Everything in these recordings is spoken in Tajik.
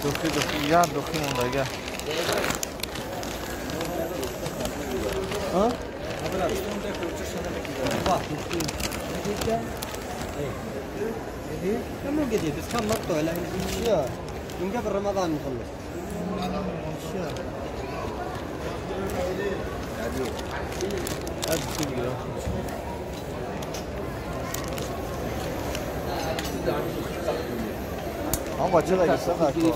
Духи духи я духи мондага. А? مو جديد بس كان مقطوع لان من قبل رمضان مخلص. هم بچه دایگیستن دایکو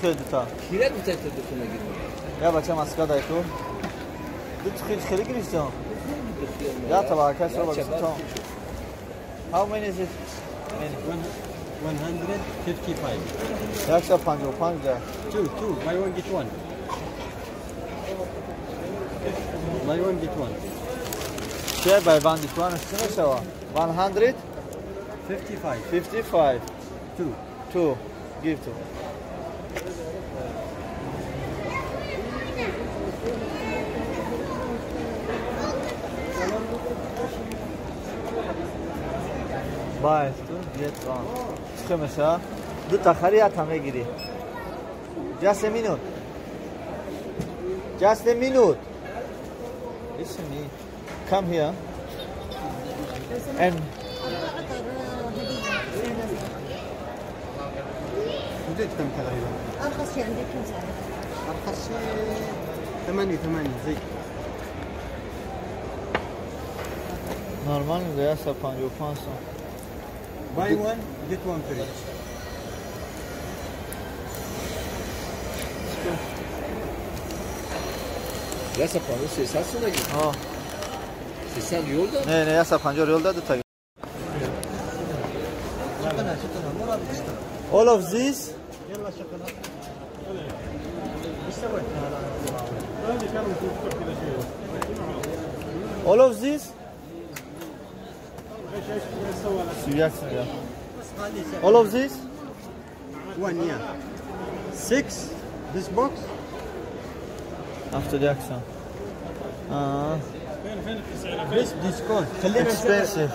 خیلی دوتا کیره دوتا تو دوتا نگیرم یا بچه مسکا دایکو دو خیلی خیلی گرفتم یا تا برکش رو بگیستم. How many is it? 155. 155 ده. 2 2 buy one get one. Buy one get one. چه buy one get one چی میشه؟ 155. 55. 2 2 give two. Buy two get one. چه میشه؟ دو تا خری تا میگیری. Just a minute. Just a minute. Listen me. Come here. And زيت كم تقريبا؟ أرخص شيء عندك كم سعره؟ أرخص شيء 8 8 زي نورمال میگه 155 سوم. Buy one get one free. Ya 150 300 سوم نگیر. آه 300 ریال داد؟ نه نه 150 ریال داد تا. شغلها شغلها مو راضي تشتغل. All of this يلا شغلها. ايش سويت؟ All of this All of this? One, yeah. 6 this box. After the action. This discount. خلينا expensive.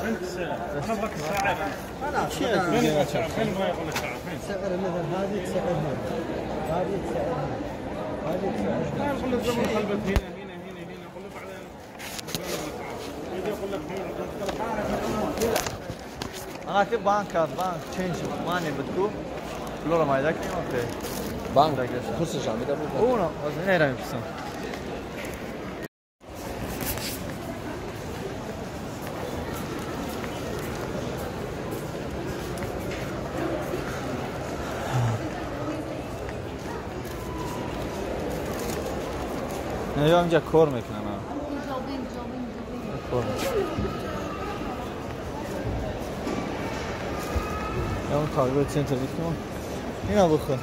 سعر مثلا هذه سعرها هذه سعرها هذه سعرها. نقول لك هنا هنا هنا هنا قول له بعدين يقول لك انا كيف بانك بانك تشينج ماني بتكو لورا ما يدك اوكي بانك خصوصا عم يدبر اونو نه راه نه یا اینجا کار میکنم کار یا اون کارگاه سنتر بود اینا بخور.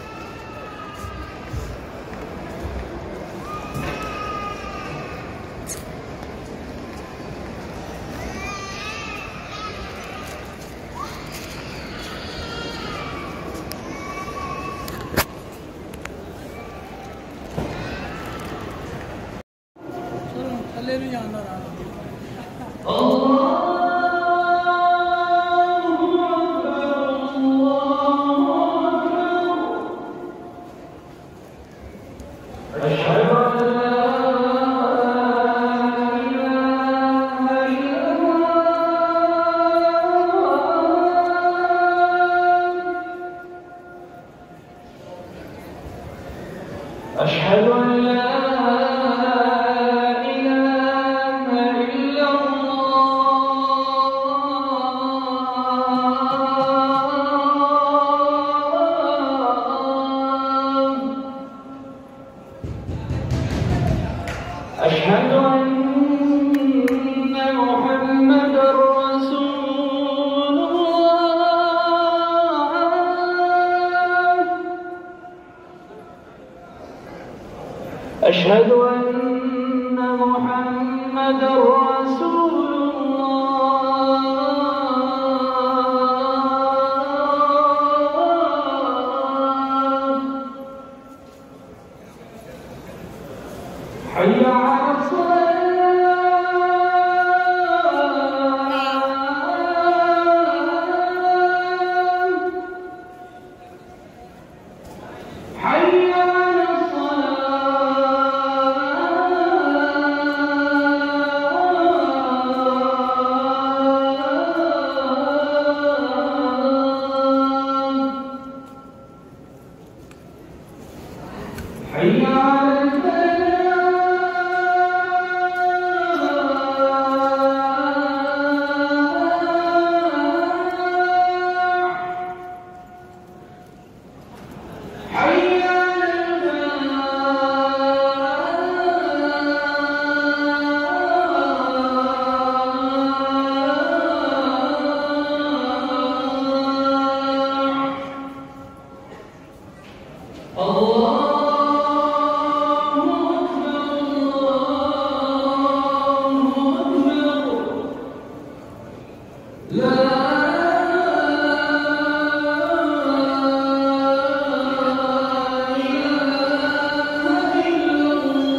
أشهد أن لا إله إلا الله. أشهد أن محمدا رسول الله. أشهد أن محمدا رسول الله. حي على الصلاة. حي على الصلاة حي على الفلاح حي على الفلاح الله أكبر الله أكبر لا إله إلا الله.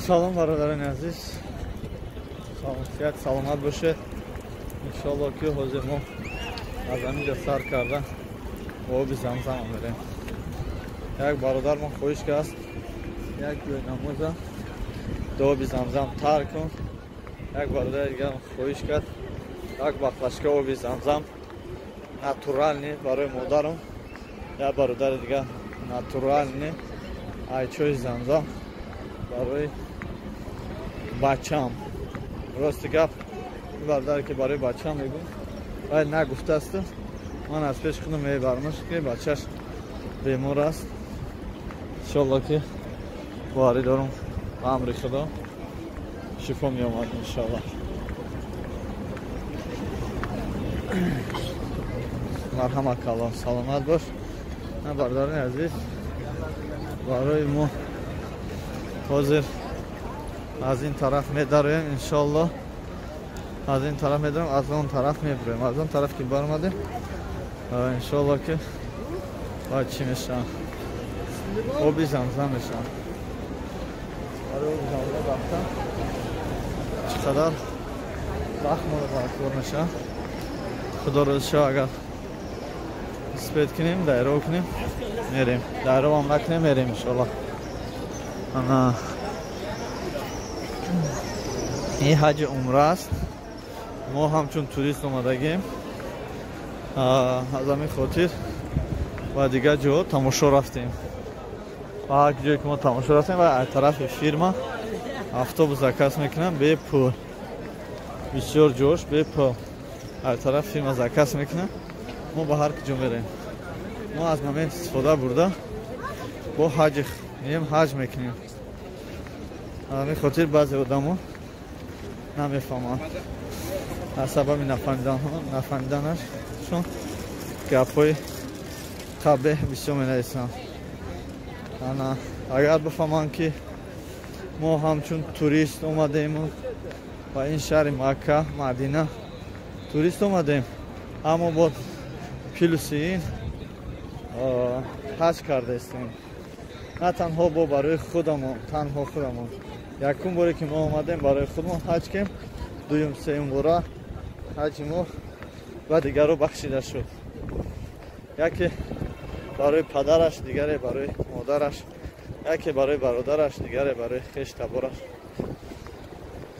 Салом бародарони азиз, саломатият, саломат бошед. Иншоалло ки ҳозир мо аз ҳаминҷо сар карда ба оби Замзам омадем. Як бародармон хоҳиш кардааст як ҷои намоза до оби Замзам тар кун. Як бародари дигар хоҳиш кард як баклашка оби Замзам натурални барои модарам. Як бародари дигар натурални айчои Замзам барои бачам. Рости гап, бародаре ки барои бачам мегӯм, вай нагуфтааст, ман аз пеши худам мебармаш ки бачаш бемор аст. Иншоалло ки боварӣ дорам ба амри Худо шифо меомад иншоалло. Марҳамат калом, саломат бош. Бародарони азиз, барои мо ҳозир аз ин тараф медароем иншоалло. Аз ин тараф медароем, аз он тараф мебироем. Аз он тараф ки баромадем иншоалло ки баъд чӣ мешавад, оби Замзам мешавад. Барои оби Замзам рафтан чӣ қадар вақт моро баркор мешавад. Худо розӣ шавад, агар спед кунем, дайро кунем, мерем. Дайровам накунем, мерем иншоалло. Ана ин ҳаҷи умра аст. Мо ҳамчун турист омадагем, аз ҳамин хотир ба дигар ҷо тамошо рафтем. Ба ҳар ҷое ки мо тамошо рафтем, ва аз тарафи фирма автобус заказ мекунам бепул. Бисёр ҷош бепул аз тарафи фирма заказ мекунам. Мо ба ҳар куҷо мерем. Мо аз момент истифода бурда бо ҳаҷ меем, ҳаҷ мекунем. Аз ҳамин хотир баъзе одамо намефаҳманд. Аз сабаби нафаҳмиданашон гапҳои қабеҳ бисёр менависанд. Ана агар бифаҳманд ки мо ҳамчун турист омадему ба ин шаҳри Макка, Мадина турист омадем, аммо бо плюси ин ҳаҷ кардаистем. На танҳо бо барои худамон, танҳо худамон. Якум боре ки мо омадем барои худмон ҳаҷ кем, дуюм сеюм бора ҳаҷи мо ва дигарро бахшида шуд. Яке барои падараш, дигаре барои модараш, яке барои бародараш, дигаре барои хеш табораш.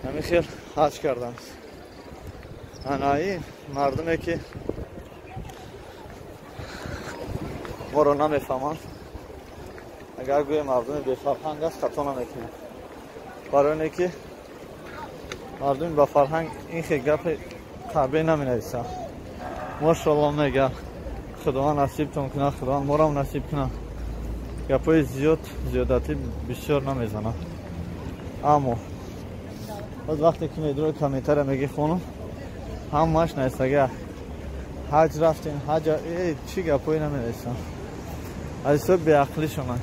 Ҳамин хел ҳаҷ карданд. Ана ин мардуме ки моро намефаҳманд, агар гӯе мардуми бефарҳанг аст, хато намекунем. Барои оне ки мардуми ба фарҳанг ин хел гапи қабеҳ наменависанд. Мошоалло мега, Худованд насибтон кунад, Худованд морам насиб кунад. Гапҳои зиёд, зиёдатӣ бисёр намезанад. Аммо боз вақте ки медурои комментария меги хонум, ҳамааш нависага ҳаҷ рафтем, ҳаҷ чӣ гапҳое наменависанд. Аз ҳисоби беақлишонанд.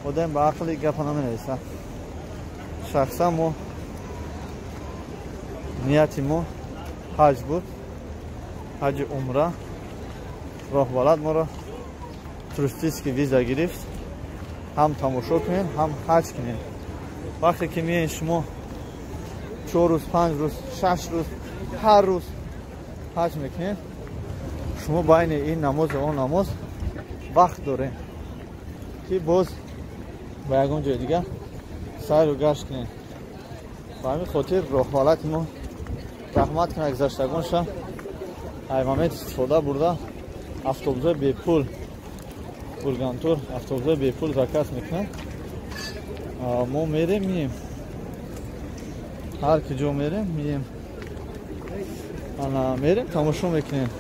Одам ба ақли гапа наменависад. Шахсан мо нияти мо ҳаҷ буд, ҳаҷи умра. Роҳбалад моро туристический виза гирифт, ҳам тамошо кунем, ҳам ҳаҷ кунем. Вақте ки меен шумо 4 рӯз, 5 рӯз, 6 рӯз, ҳар рӯз ҳаҷ мекунед, шумо байни ин намоз ва он намоз вақт доред ки боз ба ягон ҷои дигар сайру гашт кунед. Ба ҳамин хотир роҳбалати мо раҳмат кунад гузаштагонша аймамет истифода бурда автобусҳои бепул, Ургантур автобусҳои бепул заказ мекунад. Мо мерем, мием, ҳар ки ҷо мерем мием, ана мерем тамошо мекунем.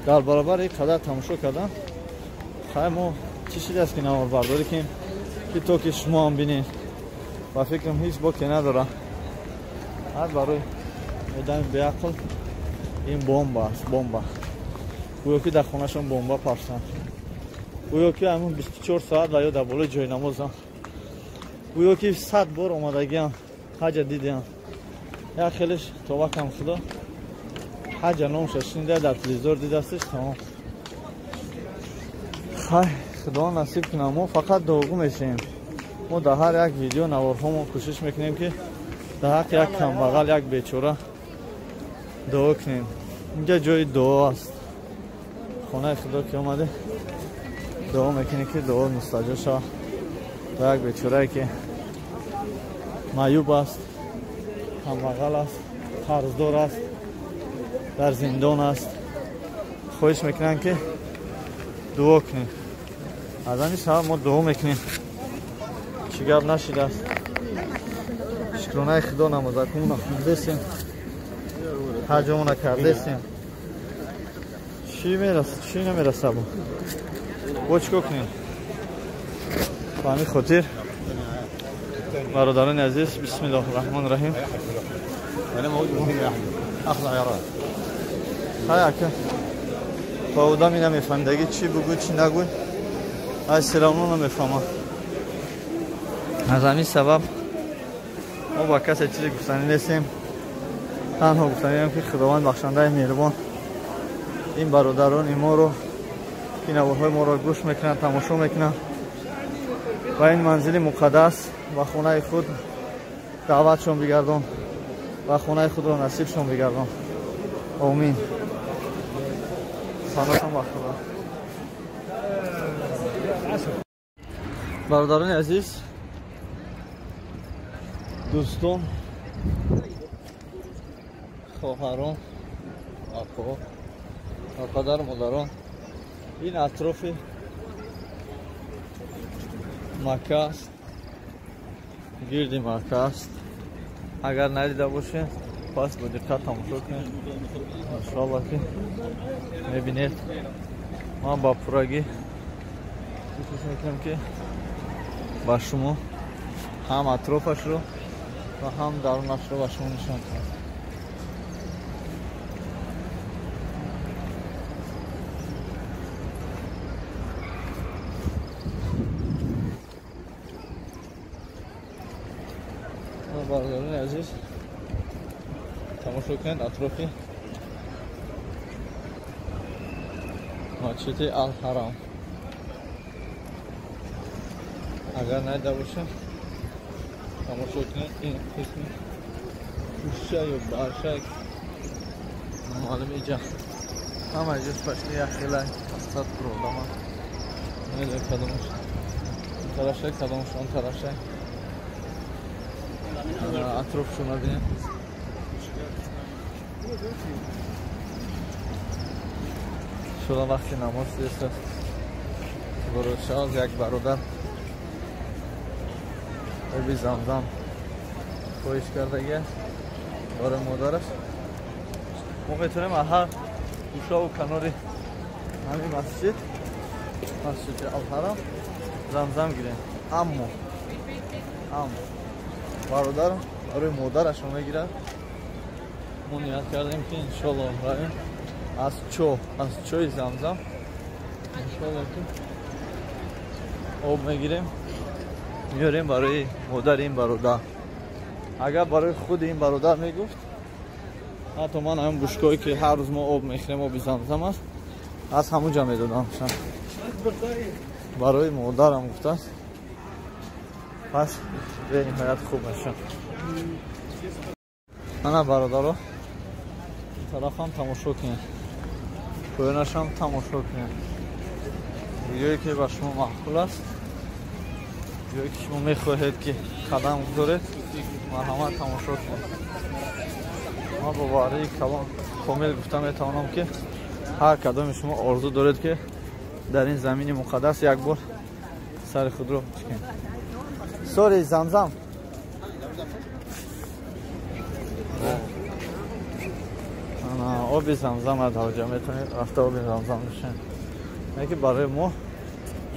Дар баробари ин қадар тамошо кардан хай мо чӣ шидааст ки наворбардорӣ кунем ки то ки шумо ҳам бинед. Ба фикрам ҳеҷ боке надора. Ҳар барои одами беақл ин бомба аст, бомба. Гӯё ки дар хонашон бомба парсанд, гӯё ки ҳамун 24 соат ва ё дар болои ҷойнамозам, гӯё ки 100 бор омадагиам, ҳаҷа дидиам. Як хелеш товакам худо ҳаҷа номша шунида, дар телевизор дидастиш, тамом. Хай худо насиб кунад, мо фақат дуогӯ мешавем. Мо дар ҳар як видео наворҳомо кӯшиш мекунем ки дар ҳаққи як камбағал, як бечора дуо кунем. Инҷа ҷои дуо аст. Хонаи худо ки омаде дуо мекунем ки дуо мустаҷоб шавад. Ба як бечорае ки маъюб аст, камбағал аст, қарздор аст, дар зиндон аст, хоҳиш мекунанд ки дуо кунем. Аз ҳамин сабаб мо дуо мекунем. Чӣ гап нашидааст. Шукронаи худо намозакумона хондесем, ҳаҷомона кардесем. Чӣ мераса, чӣ намераса? Бо чӣ кор кунем? Ба ҳамин хотир бародарони азиз, бисмиллоҳи раҳмони раҳим. Хай ака, ба одами намефаҳмидагӣ чӣ бугӯй, чӣ нагӯй, ай серавно намефаҳмам. Аз ҳамин сабаб мо ба касе чизе гуфтанӣ нестем. Танҳо гуфтанием ки Худованд бахшандаи меҳрубон ин бародарони моро ки наворҳои моро гӯш мекунанд, тамошо мекунанд, ба ин манзили муқаддас, ба хонаи худ даъватшон бигардон, ба хонаи худро насибшон бигардон. Омин. Саломатон ба Худо. Бародарони азиз, дӯстон, хоҳарон, ако ва падару модарон, ин атрофи Макка аст, гирди Макка аст. Агар надида бошед, пас бо диққат тамошо кунед. Иншоаллоҳ ки мебинед. Ман ба пуррагӣ кӯшиш мекунам ки ба шумо ҳам атрофашро ва ҳам дарунашро ба шумо нишон диҳам. Бародарони азиз, тамошо кунед атрофи масҷиди Ал-Ҳарам. Агар надида бошед, тамошо кунед ин қисми кӯша ё барша маълум иҷа ҳама иҷа пашти як хела сад пур одама. Намедонем кадомаш ин тарафша, кадомаш он тарафша. Атрофшо набинем. Шула вақти намоз аст. Барошаз як бародар оби замзам хоҳиш кардагӣ аст барои модараш. Мо метавонем аз ҳар гӯшаву канори ҳамин масҷид, масҷиди Ал-Ҳарам, замзам гирем. Аммо бародар барои модарашро мегирад. Мо ният кардем ки иншоаллоҳ равем аз чои замзам иншоаллоҳ ки об мегирем, меорем барои модари ин бародар. Агар барои худи ин бародар мегуфт, ҳатто ман ҳамин бушкое ки ҳар рӯз мо об мехӯрем, оби замзам аст, аз ҳамун ҷа медодам. Барои модарам гуфтааст. Пас бениҳоят хуб мешавад. Ана бародаро, ин тарафам тамошо кунед, поёнашам тамошо кунед. Ҷое ки ба шумо маъқул аст, ҷое ки шумо мехоҳед ки қадам гузоред, марҳамат тамошо кунед. Ман бо боварии комил гуфта метавонам ки ҳар кадоми шумо орзу доред ки дар ин замини муқаддас як бор сари худро чикунед. Сори, Замзам. Оби Замзам аз ҳавҷа метавонед рафта оби Замзам нӯшед. Яке барои мо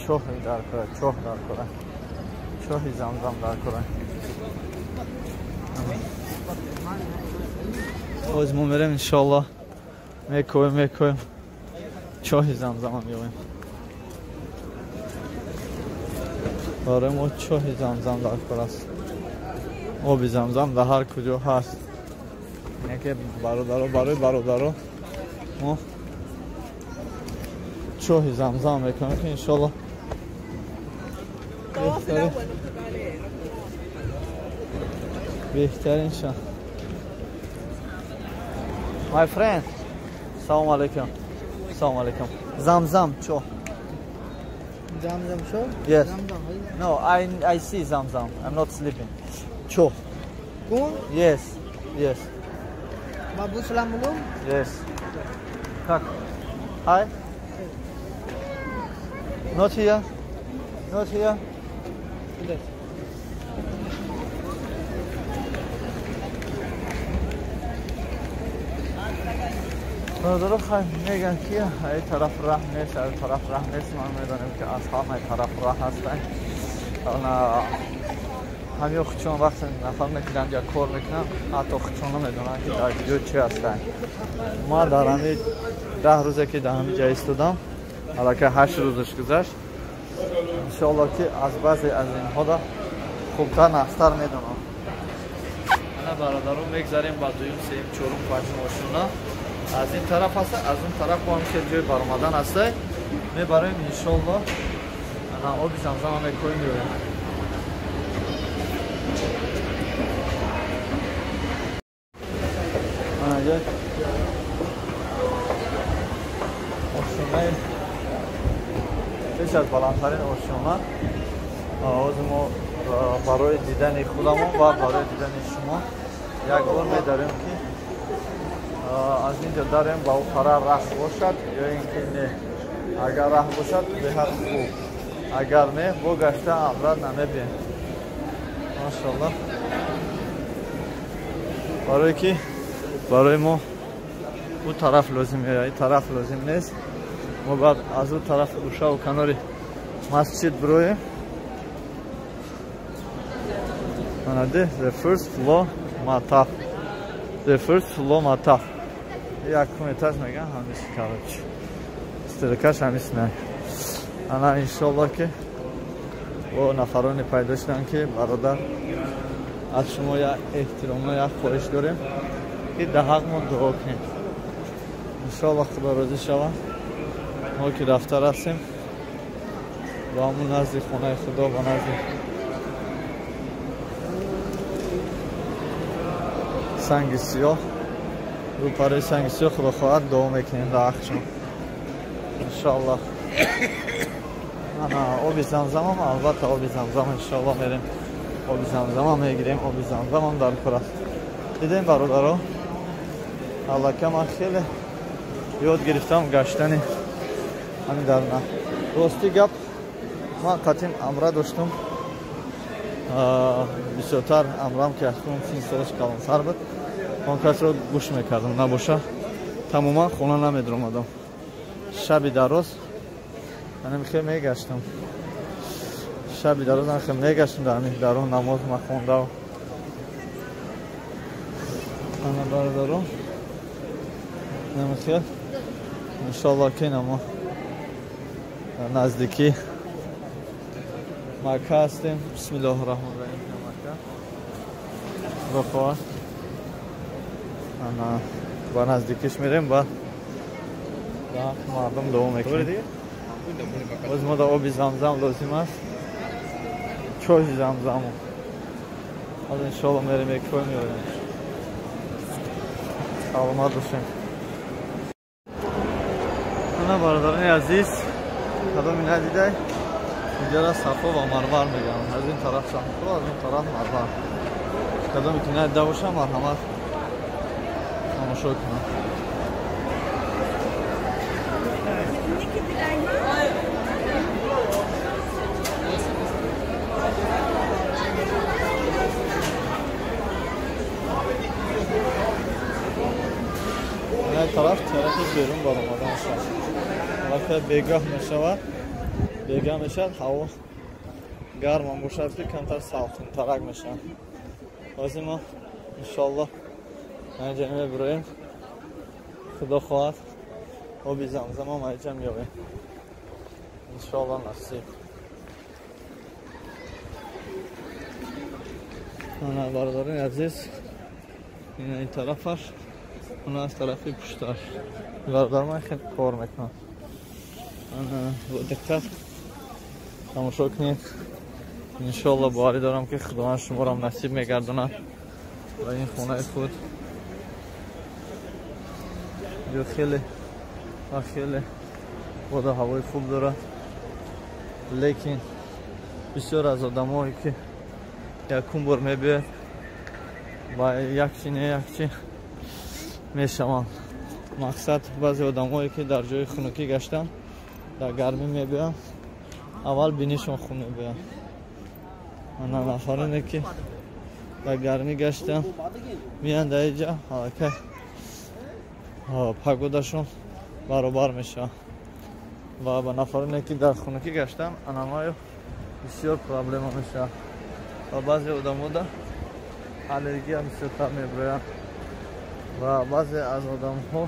чоҳ дар кора, чоҳ дар кора, чоҳи Замзам дар кора. Боз мо мерем иншоаллоҳ, мекоем, мекоем, чоҳи Замзам меоем. Барои мо чоҳи Замзам дар кор аст. Оби Замзам дар ҳар куҷо ҳаст. Яке бародаро, барои бародаро мо чоҳи Замзам мекунем ки иншоаллоҳ беҳтарин ша. My friend, салом алейкум. Салом алейкум. Zamzam чоҳ. Zamzam show? Yes. Zamzam. No, I see Zamzam. I'm not sleeping. Choh. Kun? Yes. Yes. Babu salam alaikum. Yes. Tak. Hi. Not here. Not here. Yes. бародаро, хай мегӯянд ки ай тараф раҳ нест, ай тараф раҳ нест. Ман медонем ки аз ҳамаи тараф раҳ ҳастанд. Ҳамё хучон вақте нафар мекунанд я кор мекунанд, ҳатто хучон намедонанд ки дар куҷо чи ҳастанд. Ман дар ҳамин 10 рӯзе ки дар ҳамин ҷа истодам, аллакай 8 рӯзаш гузашт. Иншоаллоҳ ки аз баъзе аз инҳода хубтар нақстар медонам. Ана бародаро, мегзарем ба дуюм, сеюм, чорум, панҷум ошона. Аз ин тараф ҳаста, аз он тараф бо ҳам ки ҷои баромадан ҳаста, мебарем иншоаллоҳ. Ана оби Замзам мекоем, меоем. Ана ҷо ошонаи пеш аз баландтарин ошона. Ҳозир мо барои дидани худамон ва барои дидани шумо як бор медарем ки аз ин ҷо дарем ба ӯ пара раҳ бошад ё ин ки не. Агар раҳ бошад беҳад хуб, агар не бо гашта абрат намебием. Машоаллоҳ, барое ки барои мо ӯ тараф лозим, ин тараф лозим нест. Мо баъд аз ӯ тараф гӯшаву канори масҷид бироем. Анаде the first floor mataf, the first floor mataf. Якум этаж меган ҳамис, короче стрелкаш ҳамис не. Ана иншоаллоҳ ки бо нафароне пайдо шуданд ки бародар, аз шумо як эҳтиромо, як хоҳиш дорем ки дар ҳаққмон дуо кунед. Иншоаллоҳ худо розӣ шавад. Мо ки рафта расем ба ҳамун назди хонаи худо, ба назди санги сиёҳ, рӯпараи санги сиёҳ, худо хоҳад дуо мекунем дар ҳаққшон иншоаллоҳ. Ана оби Замзамам, албатта оби Замзам иншоаллоҳ мерем, оби Замзамам мегирем, оби Замзамам дар кор аст. Дидем бародаро, аллака ман хеле ёд гирифтам гаштани ҳамин дар на. Рости гап, ман қатъин амра доштам, бисёртар амрам ки аз худам 30 солаш калонтар буд, он касро гӯш мекардам. Набоша тамоман хона намедиромадам. Шаби дароз ҳамин хел мегаштам, шаби дароз ҳамин хел мегаштам дар ҳамин дарон намоз махондав. Ана бародаро, ҳамин хел иншоаллоҳ ки намо наздикӣ Макка ҳастем. Бисмиллоҳи раҳмони раҳим. Макка худо хоҳад ана ба наздикиш мерем, ба мардум дуо мекунем. Боз мо да оби Замзам лозим аст, Чоҳи Замзаму. Ҳозир иншоалло мерем як пой меорем. Саломат бошем. Ана бародарони азиз, кадоми надидай, инҷара Сафо ва Марвар мегӯянд. Аз ин тараф Сафо, аз он тараф Марвар. Кадоме ки надида бошам, марҳамат тамошо кунам. Ин тараф тарафи берун баромадан шуд. Вақте бегаҳ мешавад, бегаҳ мешавад, ҳаво гармам бошад, ки камтар салқинтарак мешавад. Ҳозир мо иншоаллоҳ инҷа мебироем, худо хоҳад оби Замзамам инҷа меёбем. Иншоаллоҳ насиб. Ана бародарони азиз, ин тарафаш, она аз тарафи пушташ. Бародар ман хеле кор мекунам. Ана бо диққат тамошо кунед. Иншоаллоҳ боварӣ дорам, ки Худованд шуморо насиб мегардонад ва ин хонаи худ. Ҷо хеле ва хеле боду ҳавои хуб дорад, лекин бисёр аз одамое ки якум бор мебиёяд ва якчи не якчи мешаванд. Мақсад, баъзе одамое ки дар ҷои хунукӣ гаштанд, дар гармӣ мебиёянд, аввал бинишон хун мебиёяд. Ана нафароне ки дар гармӣ гаштанд, меянд дар инҷа, аллакай погодашон баробар мешавад. Ва ба нафароне ки дар хунукӣ гаштанд, анамаю бисёр проблема мешавад. Ва баъзе одамода аллергия бисёртар мебирояд ва баъзе аз одамҳо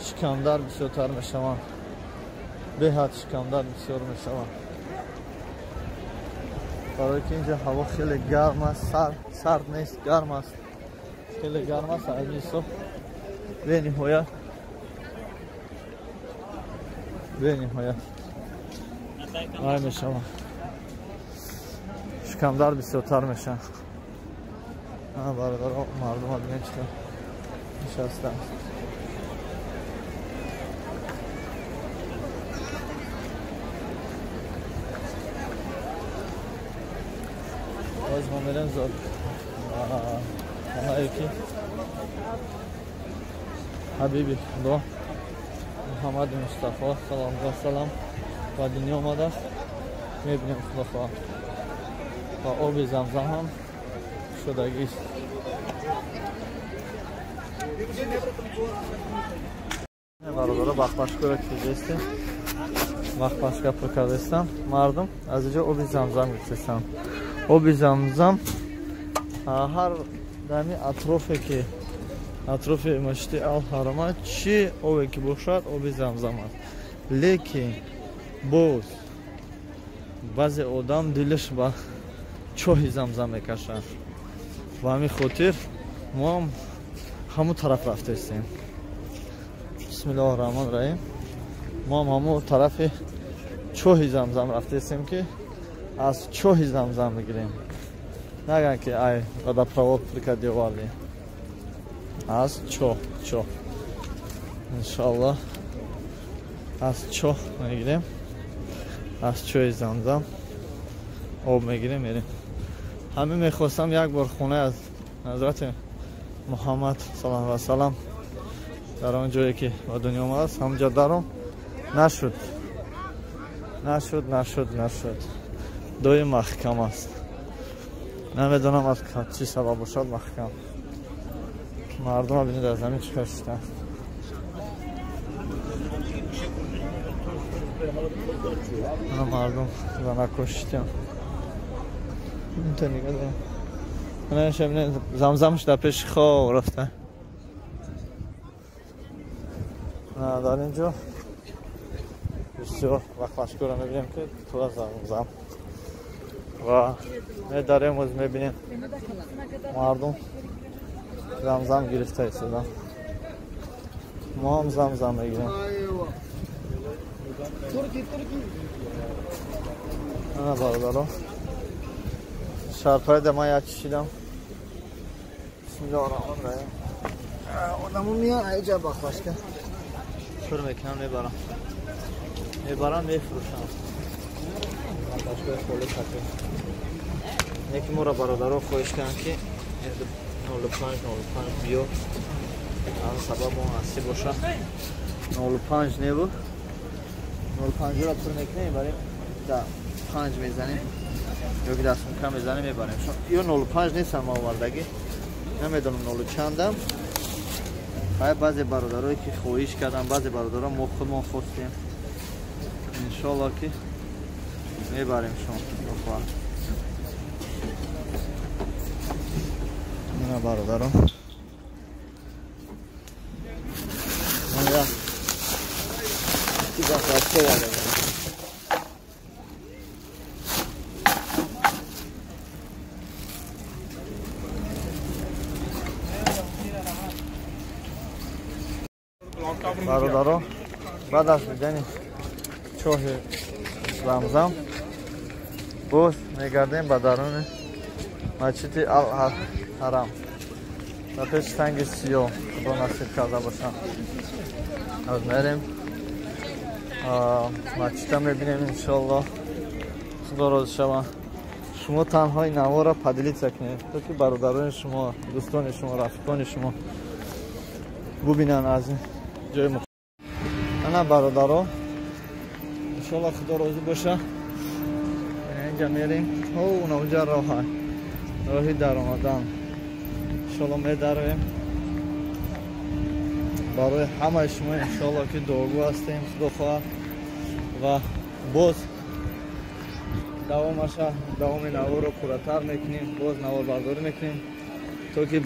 шикамдард бисёртар мешаванд, беҳад шикамдард бисёр мешаванд, барои ки инҷа ҳаво хеле гарм аст, сард нест, гарм аст, хеле гарм аст. Аз ин ҳисоб бениҳоят бениҳоят вай мешаванд, шикамдард бисёртар мешаванд. Бародаро, мардума бинед чӣ хел нишастаанд. Боз мо мерем зод хонае ки ҳабиби Худо Муҳаммади Мустафо саллаллоҳу алайҳи васаллам ба дунё омадааст, мебинем худо хоҳад. Ва оби Замзам ҳам шудагист. Бародаро, бахбашкоро кидестем, бахбашка пур кардастам. Мардум аз инҷо оби Замзам гирифтастанд. Оби Замзам ҳар дами атрофе ки атрофи масҷиди Алҳарама чӣ обе ки бошад, оби Замзам аст. Лекин боз баъзе одам дилаш ба чоҳи Замзам мекашад. Ба ҳамин хотир мо ҳам ҳамон тараф рафтаистем. Бисмиллоҳи раҳмони раҳим. Мо ҳам ҳамон тарафи чоҳи Замзам рафтаистем, ки аз чоҳи Замзам бигирем. Наган ки ай водопровод пур карди оварди. Аз чоҳ, чоҳ. Иншоаллоҳ аз чоҳ мегирем, аз чоҳи Замзам об мегирем, мерем. Ҳамин мехостам як бор хонаи аз ҳазрати Муҳаммад саллаллоҳу алайҳи васаллам дар он ҷое ки ба дунё омадааст, ҳамонҷо даром. Нашуд, нашуд, нашуд, нашуд. Доим маҳкам аст. Намедонам аз чӣ сабаб бошад маҳкам. Мардума бинед аз замин чӣ кор шуданд. Ана мардум занако шиданд. Инта нигоҳ дорам. Ана бинед, Замзамш дар пеши хоб рафта. Дар ин ҷо бисёр вақтмашкура мебинем, ки тура Замзам. Ва медарем, оз мебинем мардум Замзам гирифта истоданд. Мо ҳам Замзам мегирем. Ана бародаро, Шарпайда ман як чишидам. Бисмиллоҳир-раҳмонир-раҳим. Одамо меян айҷа бахлашка. Пур мекунам, мебарам. Мебарам, мефурӯшам. Бахлашкаи холи кати. Неки моро бародаро хоҳиш карданд ки 05 05 биё. Аз сабаб он ҳастӣ боша. 05 небуд. 05 ро пур мекунем, мебарем. Да 5 мезанем. Ё ки дастмука мезанем, мебарем. Ё 05 нестам овардагӣ. Намедонам 0 чандам. Хай баъзе бародарое ки хоҳиш карданд, баъзе бародаро мо худмон хостем. Иншоалло ки мебарем шумо. Худо мана бародаро. Мана тига хостем. Бародаро, баъд аз дидани чоҳи Замзам боз мегардем ба даруни масҷиди Ал-Ҳарам ба пеши санги сиёҳ. Худо насиб карда бошад. Аз мерем масҷида мебинем иншоаллоҳ. Худо розӣ шавад. Шумо танҳо ин наворро поделиться кунед, то ки бародарони шумо, дӯстони шумо, рафиқони шумо бубинанд аз ҷои ана бародаро. Иншоаллоҳ Худо розӣ боша. Инҷа мерем. Онҷа роҳа, роҳи даромадан. Иншоаллоҳ медароем. Барои ҳамаи шумо иншоаллоҳ ки дуогӯ ҳастем, Худо хоҳад. Ва боз давомаша, давоми наворро пурратар мекунем, боз наворбардорӣ мекунем, то ки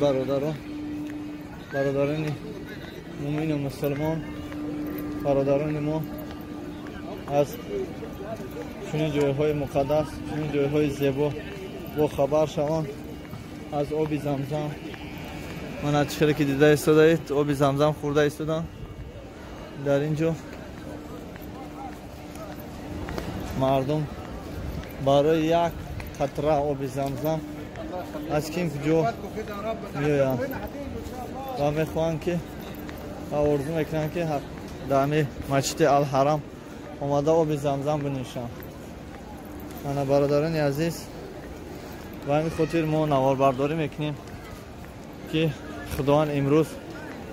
бародарони мумину мусулмон, бародарони мо аз чунин ҷойҳои муқаддас, чунин ҷойҳои зебо бохабар шаванд. Аз оби Замзам мана чӣ хеле ки дида истодаед, оби Замзам хӯрда истоданд. Дар ин ҷо мардум барои як қатра оби Замзам аз ким куҷо меоянд ва мехоҳанд ки ва орзу мекунанд ки дар ҳамин масҷиди Ал-Ҳарам омада оби Замзам бинӯшанд. Ана бародарони азиз, ба ҳамин хотир мо наворбардорӣ мекунем ки Худованд имрӯз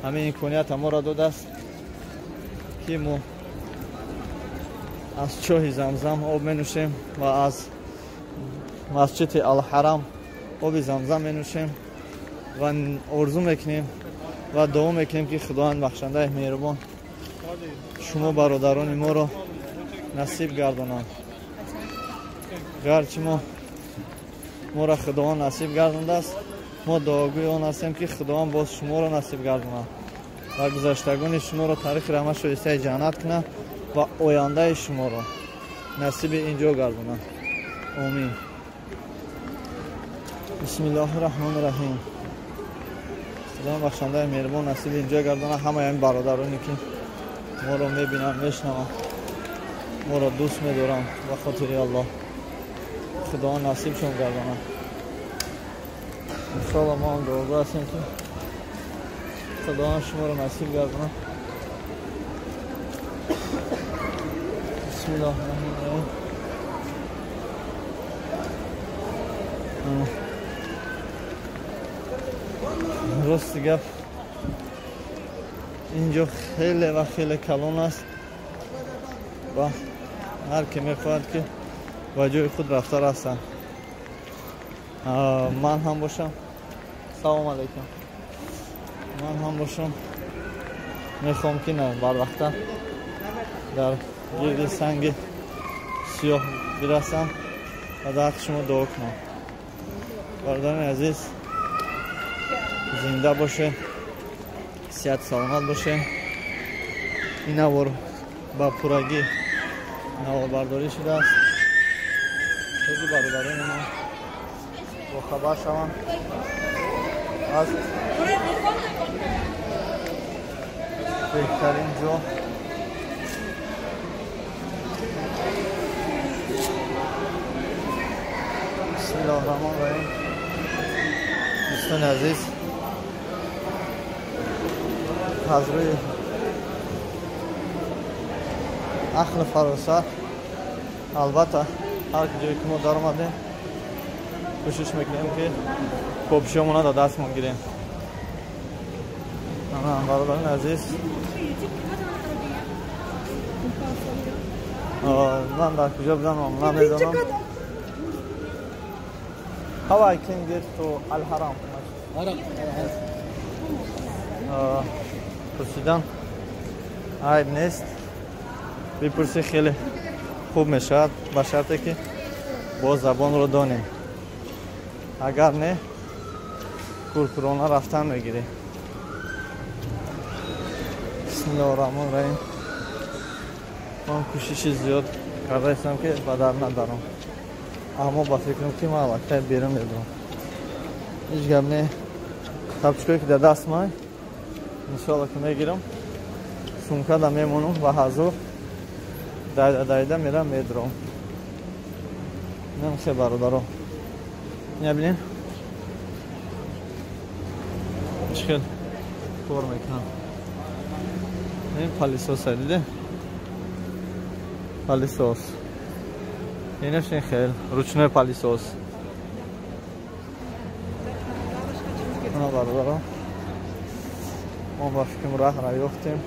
ҳамин имконията моро додааст ки мо аз чоҳи Замзам об менӯшем ва аз масҷиди Ал-Ҳарам оби Замзам менӯшем ва орзу мекунем ва дуо мекунем ки Худованд бахшандаи меҳрубон шумо бародарони моро насиб гардонад. Гарчи моро Худованд насиб гардондааст, мо дуогӯи он ҳастем ки Худованд боз шуморо насиб гардонад ва гузаштагони шуморо таърихи раҳмат шоистаи ҷаннат кунад ва ояндаи шуморо насиби ин ҷо гардонад. Омин. Бисмиллоҳир-раҳмонир-раҳим. Худованд бахшандаи меҳрубон насиби ин ҷо гардонад ҳамаи ин бародароне ки моро мебинанд, мешнаванд, моро дӯст медоранд. Ба хотири Аллоҳ Худованд насибшон гардонад. Иншоаллоҳ мо ҳам дуогӯ ҳастем ки Худованд шуморо насиб гардонад. Бисмиллоҳир-раҳмонир-раҳим. Рости гап, инҷо хеле ва хеле калон аст ва ҳар ки мехоҳад ки ба ҷои худ рафта расанд. Ман ҳам бошам. Салом алейкум. Ман ҳам бошам мехоҳам ки барвақта дар гирди санги сиёҳ бирасам ва дар ҳаққи шумо дуо кунам. Бародарони азиз, зинда бошед, сиҳат саломат бошед. Ин навор ба пуррагӣ наворбардорӣ шудааст. Токи бародарони мо бохабар шаванд аз беҳтарин ҷо. Бисмиллоҳир Раҳмонир Раҳим. Дӯстони азиз, аз рӯи ақлу фаросат албатта ҳар ҷое ки мо даромадем кӯшиш мекунем ки копшиёмона дар дастмон гирем. Бародарони азиз, ман дар куҷо будам намедонам. How I can get to Al-Haram? Пурсидан айб нест, бипурсӣ хеле хуб мешавад, ба шарте ки бо забонро донем. Агар не, куркурона рафтан мегирӣ. Бисмиллоҳир Раҳмонир Раҳим. Ман кӯшиши зиёд кардаистам ки ба дар надарам, аммо ба фикрам ки ман аллакай берун медурам. Ҳеҷ гап не, тапчикое ки дар даст май иншоалло ки мегирам, сумкада мемонам ва ҳазур дайда дайда мерам медурам. Инам хе бародаро, ина бинем чӣ хел кор мекунам. Ин палисоса диде, палисос. Инаш ин хел ручной палисос. Ана бародаро, мо ба фикрам раҳра ёфтем.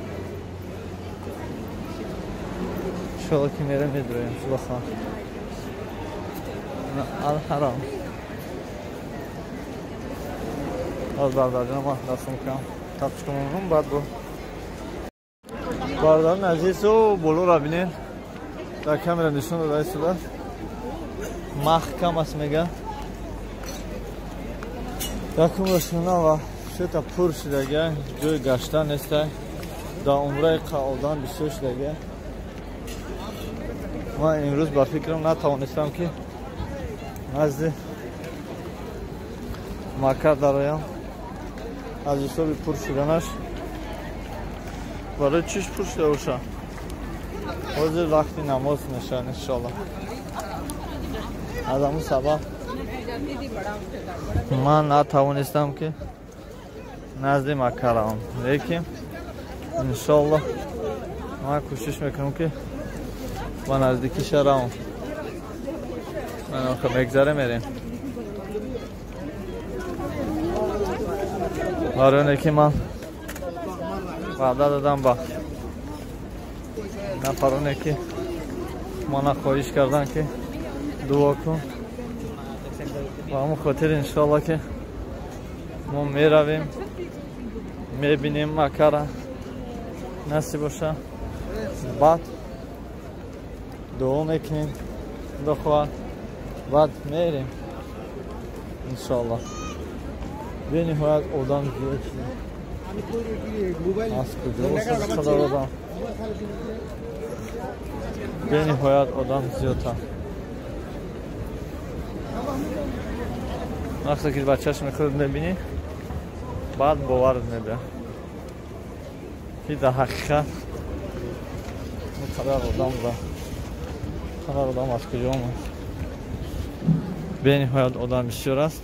Иншоалло ки мерем медуроем. Худо хоҳад. Ал-Ҳаром. Аз бародарҷон ман дар сумкам тапчика монам, баъд бо бародарони азизу болоро бинед, дар камера нишон дода истодааст. Маҳкам аст мега. Якумрашона ва шута пур шудага, ҷои гаштан неста. Дар умраи одам бисёр шудага. Ман имрӯз ба фикрам натавонистам ки назди Макка дароям аз ҳисоби пур шуданаш. Барои чиш пур шуда боша? Ҳозир вақти намоз мешавад иншоалло. Аз ҳамун сабаб ман натавонистам ки назди Макка равам, лекин иншоалло ман кӯшиш мекунам ки ба наздикиша равам. Ман охир мегзаре мерем. Барои оне ки ман ваъда додам ба нафароне ки мана хоҳиш кардан ки дуо кун, ба ҳамон хотир иншоалло ки мо меравем, мебинем Маккара, насиб боша, баъд дуо мекунем, худо хоҳад, баъд мерем иншоалло. Бениҳоят одам зиёд шуда. Аз куҷо бошад қадар одам? Бениҳоят одам зиёдта. Вақте ки ба чашми худ мебинӣ, баъд боварат мебиёд ки дар ҳақиқат ин қадар одам буда, қадар одам аз куҷо омад. Бениҳоят одам бисёр аст.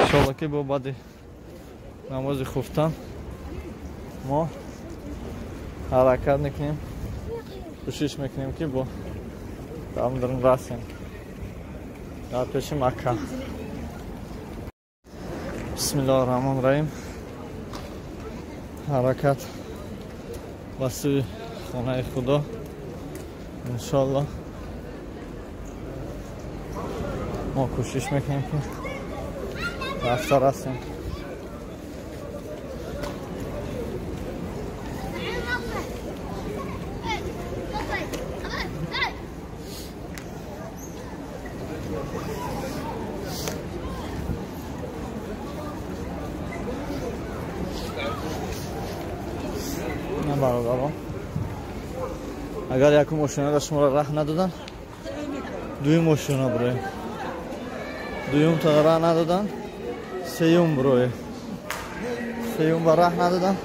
Иншоалло ки бо баъди намози хуфтан мо ҳаракат мекунем, кӯшиш мекунем ки бо дар расем дар пеши Макка. Бисмиллоҳир Раҳмонир Раҳим. Ҳаракат ба сӯи хонаи Худо иншоалло. Мо кӯшиш мекунем ки рафта расем. Бародарон, агар якум ошёнада шуморо раҳ надодан, дуюм ошёна бироем. Дуюмта раҳ нададан, сеюм бироем. Сеюм ба раҳ нададан,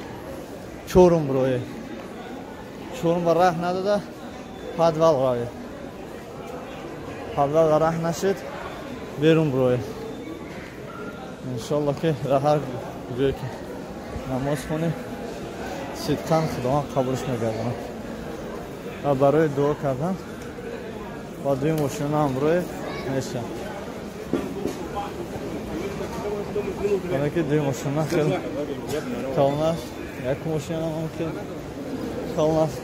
чорум бироем. Чорум ба раҳ надода, подвал равед. Подвал раҳ нашед, Берун бироед. Иншоалло ки дар ҳар ҷое ки намоз хонем, сидқан Худованд қабулш мегардонад. Ва барои дуо кардан ба дуи мошина ҳам бироед мешавад. Ки дуи мошина хеле калон аст, як мошина ҳам хеле калон аст.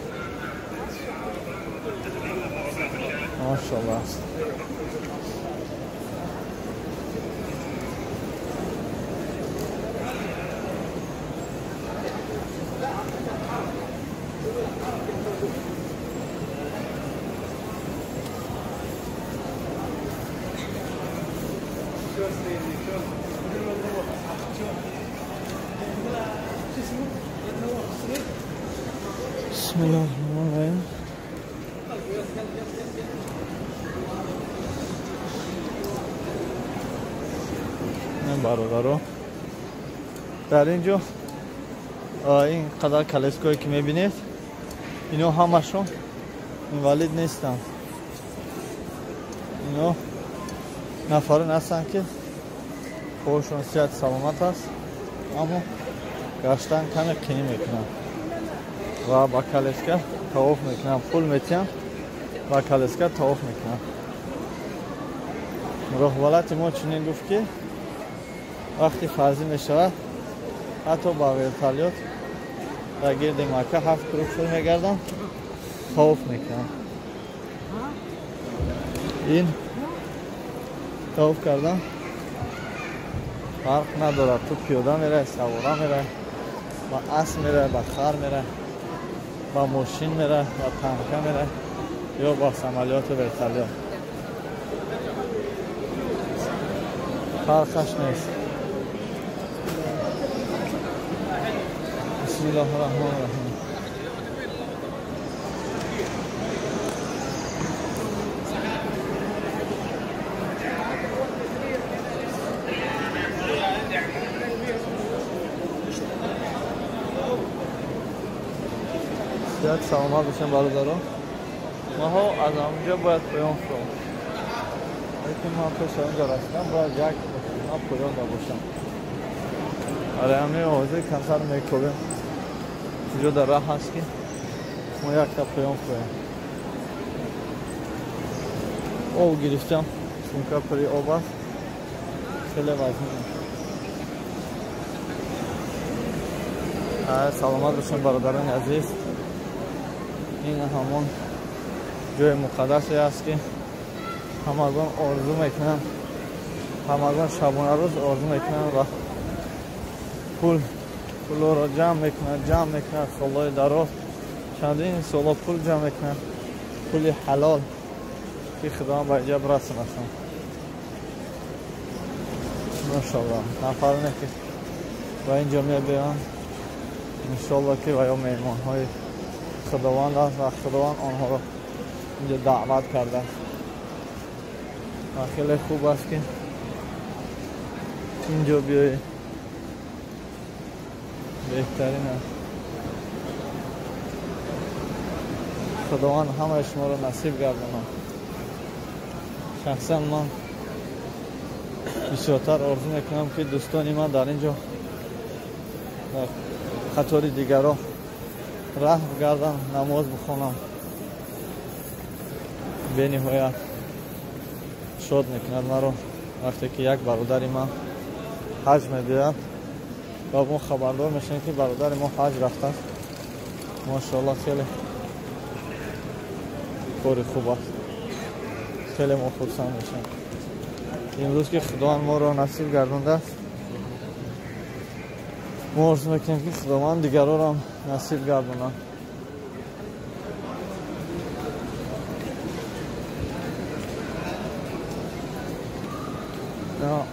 Машоалло аст. Бисмиллоҳир-раҳмонир-раҳим. Бародаро, дар ин ҷо ин қадар колеское ки мебинед, ино ҳамашон инвалид нестанд. Ино нафарон ҳастанд ки пошон сиҳат саломат аст, аммо гаштан каме қинӣ мекунанд ва ба колеска тавоф мекунанд, пул метиҳанд, ба колеска тавоф мекунанд. Роҳбалати мо чунин гуфт ки вақти фарзӣ мешавад, ҳатто ба вертолёт дар гирди Макка 7 круг шур мегарданд, тавоф мекунанд. Ин тавоф кардан фарқ надорад, ту пиёда мерай, савора мерай, ба асп мерай, ба хар мерай, ба мошин мерай, ба танка мерай ё ба самолёту вертолёт, фарқаш нест. Бисмиллоҳир-раҳмонир-раҳим. Сиҳат саломат бошем бародаро. Маҳо аз ҳамонҷо бояд поён шавам, лекин ман пеш аз онҷо расидам бояд як ман поён бошам. Барои ҳамин ҳозир камтар мекобем. Инҷо дар раҳ ҳаст ки мо якта поён хоҳем. Об гирифтам, сумка пури об аст, хеле вазнин. Саломат бошем бародарони азиз. Ин ҳамон ҷои муқаддасе аст ки ҳамагон орзу мекунанд, ҳамагон шабонарӯз орзу мекунанд ва пулро ҷамъ мекунанд, ҷамъ мекунанд солҳои дароз, чандин солҳо пул ҷамъ мекунанд, пули ҳалол ки Худованд ба инҷа бирасонад. Машоалло, нафароне ки ба инҷо мебиёянд, иншоалло ки ва ё меҳмонҳои Худованд аст ва Худованд онҳоро инҷо даъват кардааст. Ва хеле хуб аст ки инҷо биёед, беҳтарин аст. Худованд ҳамаи шуморо насиб гардонад. Шахсан ман бисёртар орзу мекунам ки дӯстони ман дар инҷо дар қатори дигарро раҳ бигардам, намоз бихонам. Бениҳоят шод мекунад маро вақте ки як бародари ман ҳаҷ мебиёяд ва мо хабардор мешавем ки бародари мо ҳаҷ рафтааст. Машоалло, хеле кори хуб аст, хеле мо хурсанд мешавем. Имрӯз ки Худованд моро насиб гардондааст, мо орзу мекунем ки Худованд дигарро ҳам насиб гардонад.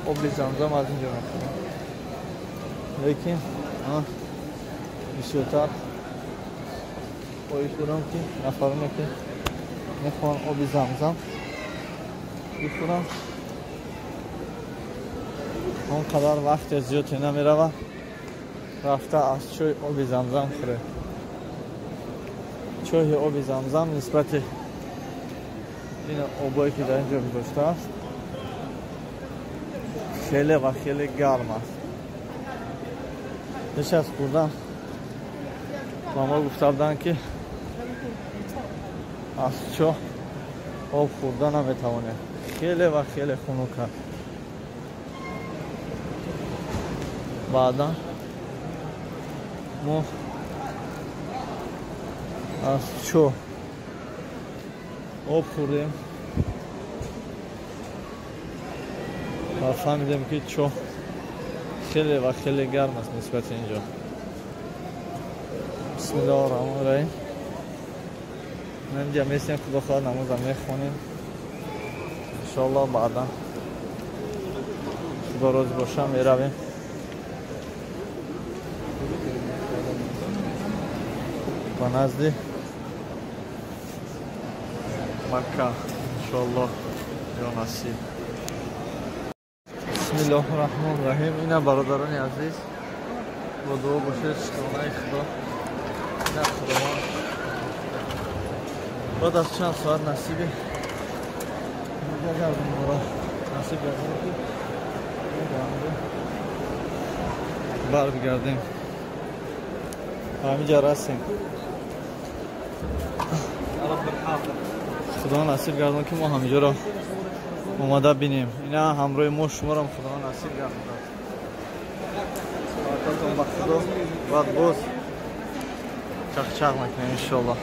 Оби замзам аз инҷо мехӯрем, лекин бисёртар хоҳиш дорам ки нафароне ки мехоҳанд оби замзам бихӯранд, он қадар вақте зиёде намеравад, рафта аз чой оби замзам хӯред. Чойи оби замзам нисбати ин обое ки дар инҷо гузоштааст Хеле ва хеле гарм аст. Пеш аз хӯрдан ба мо гуфта буданд, ки аз чоҳ об хӯрда наметавонем. Хеле ва хеле хунук аст. Баъдан мо аз чоҳ об хӯрдем ва фаҳмидем, ки чоҳ хеле ва хеле гарм аст нисбати инҷо. Бисмиллоҳи раҳмони раҳим. Инҷа месем, худо хоҳад намоза мехонем иншоаллоҳ. Баъдан худо розӣ боша меравем ба назди Макка иншоаллоҳ, ё насиб. Бисмиллоҳи раҳмони раҳим. Ина бародарони азиз, бо дуо бошед, шукронаи худо. Ина худованд баъд аз чанд соат насиби гардонро насиб гардон, ки барбигардем. Ҳаминҷа расем. Худо насиб гардон, ки мо ҳаминҷоро омада бинем. Ина ҳамроҳи мо шуморам худо насиб гардонад. Баракатон ба худо. Баъд боз чақчақ мекунем иншоаллоҳ.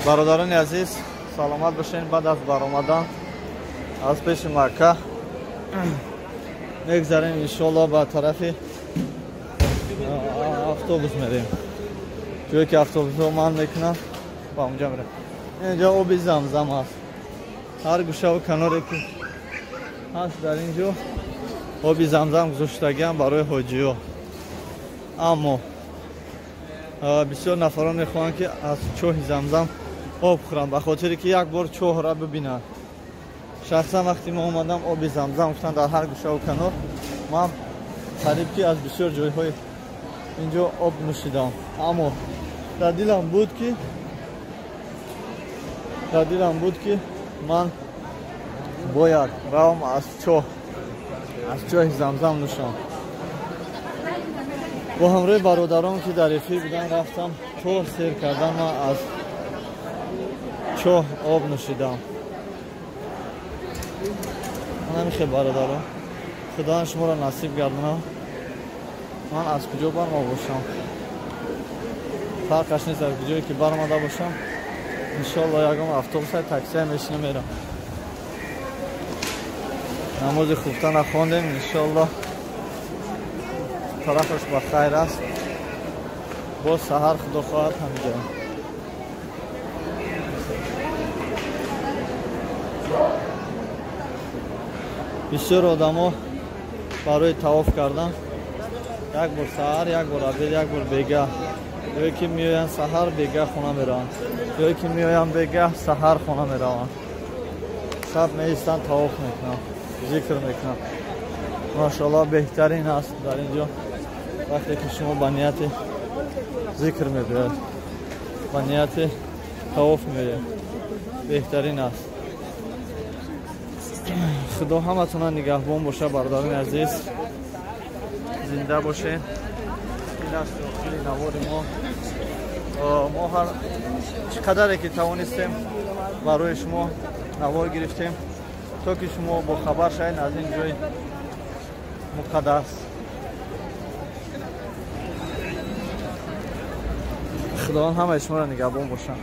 Бародарони азиз, саломат бошед. Баъд аз баромадан аз пеши Макка мегзарем иншоаллоҳ, ба тарафи автобус мерем. Ҷое ки автобусҳо ман мекунанд, ба онҷа мерем. Инҷа оби замзам аст. Ҳар гӯшаву каноре ки ҳаст, дар ин ҷо оби замзам гузоштагиам барои ҳоҷиҳо. Аммо бисёр нафарон мехоҳанд, ки аз чоҳи замзам об хӯранд, ба хотире ки як бор чоҳра бибинанд. Шахсан вақте мо омадам, оби замзам гуфтанд дар ҳар гӯшаву канор, ман қариб ки аз бисёр ҷойҳои инҷо об нӯшидам. Аммо дар дилам буд, ки ман бояд равам аз чоҳи замзам нӯшам. Бо ҳамроҳи бародарон, ки дар эфир буданд, рафтам то сер кардан, ман аз чоҳ об нӯшидам. Ҳамин бародарон, худованд шуморо насиб гардонад. Ман аз куҷо барома бошам, фарқаш нест, аз куҷое ки баромада бошам, иншоаллоҳ ягон автобуса, таксия мешинам, мерам. Намози хуфтана хондем иншоаллоҳ, тарафаш ба хайр аст. Боз саҳар худо хоҳад ҳамиҷа. Бисёр одамо барои тавоф кардан як бор саҳар, як бор обед, як бор бегаҳ, ё ки меоянд саҳар, бегаҳ хона мераванд, ё ки меоянд бегаҳ, саҳар хона мераванд. Шаб меистанд, тавоф мекунанд, зикр мекунанд. Машоаллоҳ, беҳтарин аст дар ин ҷо вақте ки шумо ба нияти зикр мебиёед, ба нияти тавоф меоед, беҳтарин аст. Худо ҳаматона нигаҳбон боша, бародарони азиз, зинда бошед. Ин аст охири навори мо. Мо ҳар чӣ қадаре ки тавонистем барои шумо навор гирифтем, то ки шумо бохабар шавед аз ин ҷои муқаддас. Худованд ҳамаи шуморо нигаҳбон бошад.